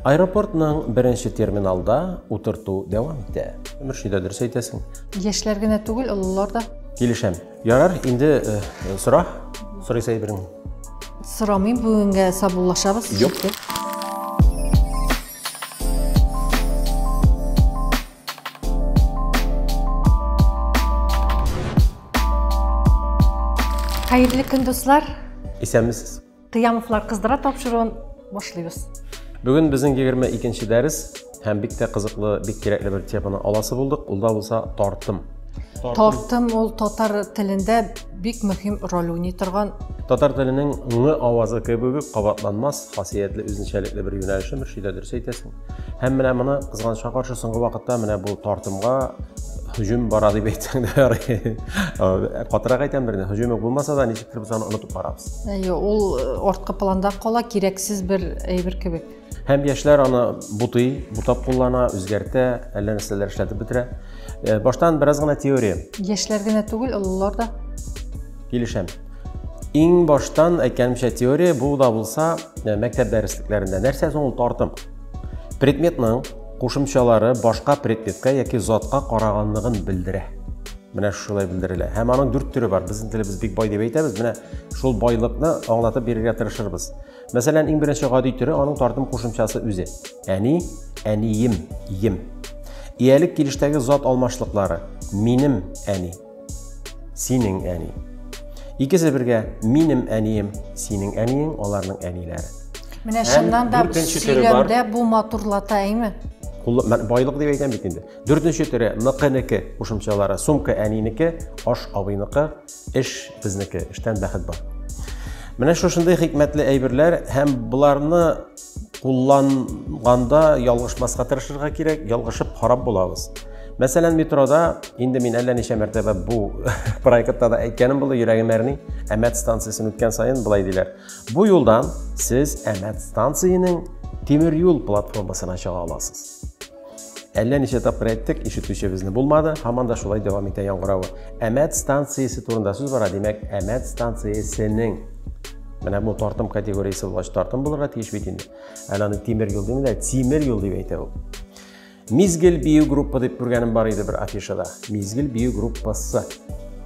Аэропортның беренче терминалда утырту дәвам итә. Мөршидә, дөрес әйтәсең. Яшьләр генә түгел, олылар да. Килешәм. Ярар, инде сора. Сорыйсы әйберең. Сорамыйм, бүгенгә саубуллашабыз. Юк. Хәерле көн, дуслар. Исәнмесез. Кыямовлар кыздыра тапшыруын башлыйбыз. Бүген безнең 22 дәрес һәм бик тә кызыклы, бик кирәкле бер теманы аласы булдык. Ул да булса тартым. Тартым ул татар телендә бик мөһим роль уйный торган. Татар теленең ң авазы кебек үк кабатланмас, хасиятле, үзенчәлекле бер юнәлеше, Мөршидә, дөрес әйтәсең. Һәм менә моны кызганычка каршы соңгы вакытта менә бу тартымга һөҗүм бара дип әйтсәң дә ярый. Катырак әйтәм бер, һөҗүм үк булмаса да, ничектер без аны онытып барабыз. Әйе, ул арткы планда кала, кирәксез бер әйбер кебек. Һәм яшьләр аны бутый, бутап куллана, үзгәртә, әллә нәрсәләр эшләтеп бетерә. Баштан бераз гына теория. Яшьләр генә түгел, олылар да. Килешәм. Иң баштан әйткәнемчә теория бу да булса мәктәп дәреслекләрендә. Нәрсә соң ул тартым? Предметның кушымчалары башка предметка яки затка караганлыгын белдерә. Менә шулай белдерелә. Һәм аның дүрт төре бар. Безнең телебез бик бай дип әйтәбез. Менә шул байлыкны аңлатып бирергә тырышырбыз. Мәсәлән, иң беренче гади төре аның тартым кушымчасы үзе. Әни, әнием, ем. Иялек килештәге зат алмашлыклары. Минем әни, синең әни. Икесе бергә минем әнием, синең әниең, аларның әниләре. Менә чыннан да сөйләмдә бу матурлата, әйме? Байлык дип әйтәм бит инде. Дүртенче төре ныкы-неке кушымчалары. Сумка әнинеке, аш абыйныкы, эш безнеке, эштән бәхет бар. Менә шушындый хикмәтле әйберләр һәм боларны кулланганда ялгышмаска тырышырга кирәк, ялгышып харап булабыз. Мәсәлән, метрода, инде мин әллә ничә мәртәбә бу проектта да әйткәнем булды, йөрәгем әрни, Әмәт станциясен үткән саен былай диләр. Бу юлдан сез Әмәт станциянең тимер юл платформасына чыга аласыз. Әллә ничә тапкыр әйттек, ишетүчебезне булмады, һаман да шулай дәвам итә яңгыравы. Әмәт станциясе турында сүз бара, димәк, Әмәт станциясенең. Менә бу тартым категориясе булгач, тартым булырга тиеш бит инде. Әле аны тимер юл димиләр, тимер юл дип әйтә ул. Мизгел бию группа дип күргәнем бар иде бер афишада. Мизгел бию группасы.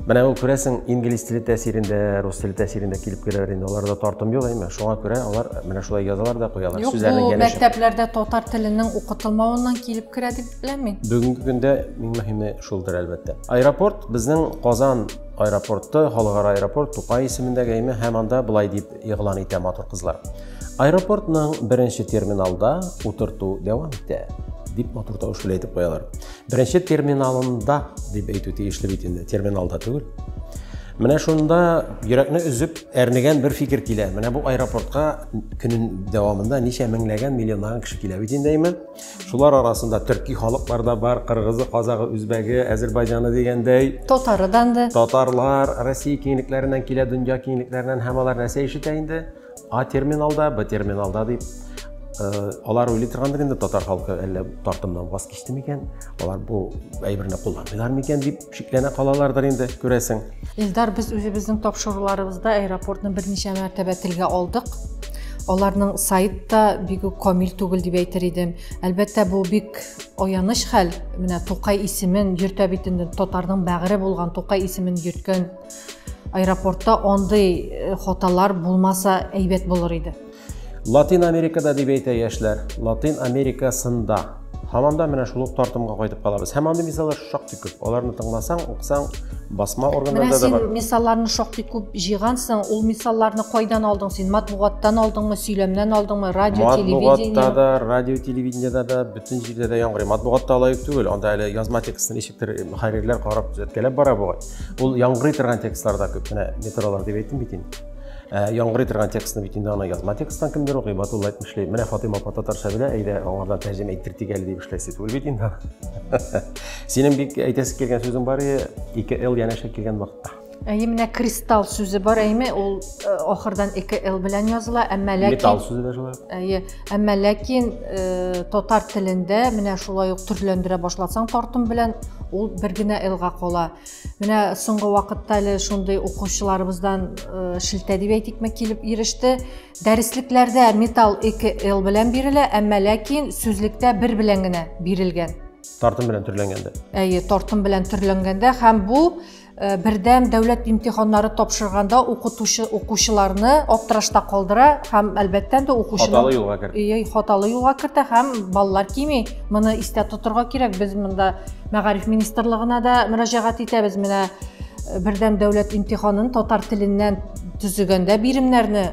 Менә ул күрәсең, инглиз теле тәэсирендә, рус теле тәэсирендә килеп керәләр инде. Аларда тартым юк, әйме. Шуңа күрә алар менә шулай язалар да куялар. Юк, бу мәктәпләрдә татар теленең укытылмавыннан килеп керә дип беләм мин. Бүгенге көндә иң мөһиме шулдыр, әлбәттә. Аэропорт безнең Казан аэропорты, халыкара аэропорт Тукай исемендәге, әйме, һәм анда былай дип игълан итә матур кызлар. Аэропортның беренче терминалда утырту дәвам итә, дип матур тавыш белән әйтеп куялар. Беренче терминалында дип әйтү тиешле бит инде, терминалда түгел. Менә шунда йөрәкне өзеп әрнегән бер фикер килә. Менә бу аэропортка көнен дәвамында ничә меңләгән, миллионлаган кеше килә бит инде, әйме? Шулар арасында төрки халыклар да бар, кыргызы, казагы, үзбәге, әзербайҗаны дигәндәй. Татарыдан да. Татарлар Россия киңлекләреннән килә, дөнья киңлекләреннән һәм алар нәрсә ишетә инде? А терминалда, Б терминалда дип. Алар уйлый торгандыр инде, татар халкы әллә тартымнан ваз кичте микән? Алар бу әйберне кулланмыйлар микән дип шикләнә калалардыр инде, күрәсең. Илдар, без үзебезнең тапшыруларыбызда аэропортны берничә мәртәбә телгә алдык. Аларның сайт та бик үк камил түгел дип әйтер идем. Әлбәттә, бу бик аяныч хәл. Менә Тукай исемен йөртә бит инде, татарның бәгыре булган Тукай исемен йөрткән аэропортта андый хаталар булмаса әйбәт булыр иде. Латин Америкада дип әйтә яшьләр. Латин Америкасында. Һаман да менә шул ук тартымга кайтып калабыз. Һәм андый мисаллар шактый күп. Аларны тыңласаң, укысаң, басма органнарда да бар. Менә син мисалларны шактый күп җыйгансың. Ул мисалларны кайдан алдың син? Матбугаттан алдыңмы, сөйләмнән алдыңмы, радио, телевидение? Матбугатта да, радио, телевидениедә дә, бөтен җирдә дә яңгырый. Матбугатта алай ук түгел. Анда әле язма текстны ничектер мөхәррирләр карап төзәткәләп бара бугай. Ул яңгырый торган текстлар да күп. Менә метролар дип әйттем бит инде. Яңгырый торган текстны бит инде аны язма тексттан кемдер укый, Батулла әйтмешли. Менә Фатыйма апа татарча белә, әйдә аңардан тәрҗемә иттертик әле дип эшләсе түгел бит инде. Синең бик әйтәсе килгән сүзең бар иде, ике Л янәшә килгән вакытта. Әйе, менә кристалл сүзе бар, әйме, ул э, ахырдан 2 Л белән языла, әмма ләкин Металл сүзе дә шулай. Әйе, әмма ләкин э, татар телендә менә шулай ук төрләндерә башласаң тартым белән ул бер генә Л-га кала. Менә соңгы вакытта әле шундый укучыларыбыздан э, шелтә дип әйтикме килеп иреште. Дәреслекләрдә металл 2 Л белән бирелә, әмма ләкин сүзлектә бер белән генә бирелгән. Тартым белән төрләнгәндә. Әйе, тартым белән төрләнгәндә һәм бу э, бердәм дәүләт имтиханнары тапшырганда укытучы укучыларны аптырашта калдыра һәм әлбәттә инде укучының хаталы юлга кертә. Әйе, хаталы юлга кертә һәм баллар кими. Моны истә тотырга кирәк. Без монда мәгариф министрлыгына да мөрәҗәгать итәбез. Менә э, бердәм дәүләт имтиханын татар теленнән төзегәндә биремнәрне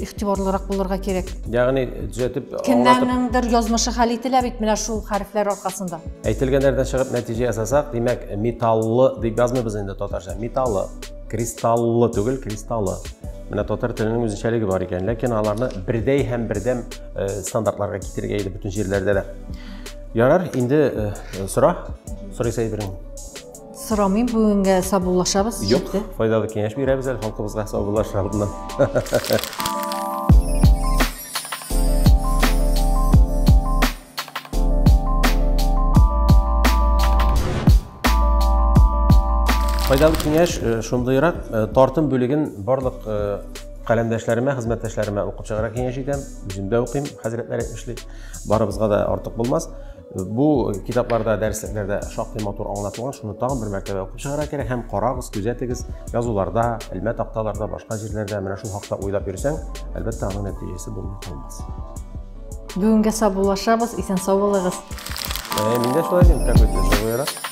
игътибарлырак булырга кирәк. Ягъни төзәтеп Кемнәрнеңдер язмышы хәл ителә бит менә шул хәрефләр аркасында. Әйтелгәннәрдән чыгып нәтиҗә ясасак, димәк, металлы дип язмыйбыз инде татарча. Металлы, кристаллы түгел, кристаллы. Менә татар теленең үзенчәлеге бар икән, ләкин аларны бердәй һәм бердәм э, стандартларга китерергә иде бөтен җирләрдә дә. Ярар, инде э, сора, сорыйсы әйберең. Сорамыйм, бүгенгә саубуллашабыз. Юк, файдалы киңәш бирәбез әле халкыбызга саубуллашыр алдыннан. Файдалы киңәш э, шундыйрак, э, тартым бүлеген барлык э, каләмдәшләремә, хезмәттәшләремә укып чыгарга киңәш итәм. Үзем дә укыйм, хәзрәтләр әйтмешли. Барыбызга да артык булмас. Бу китапларда, дәреслекләрдә шактый матур аңлатылган, шуны тагын бер мәртәбә укып чыгарга кирәк һәм карагыз, күзәтегез, язуларда, элмә такталарда, башка җирләрдә менә шул хакта уйлап йөрсәң, әлбәттә, аның нәтиҗәсе булмый калмас. Бүгенгә саубуллашабыз, исән сау булыгыз. Ә, мин дә шулай дим, какой-то живой рад.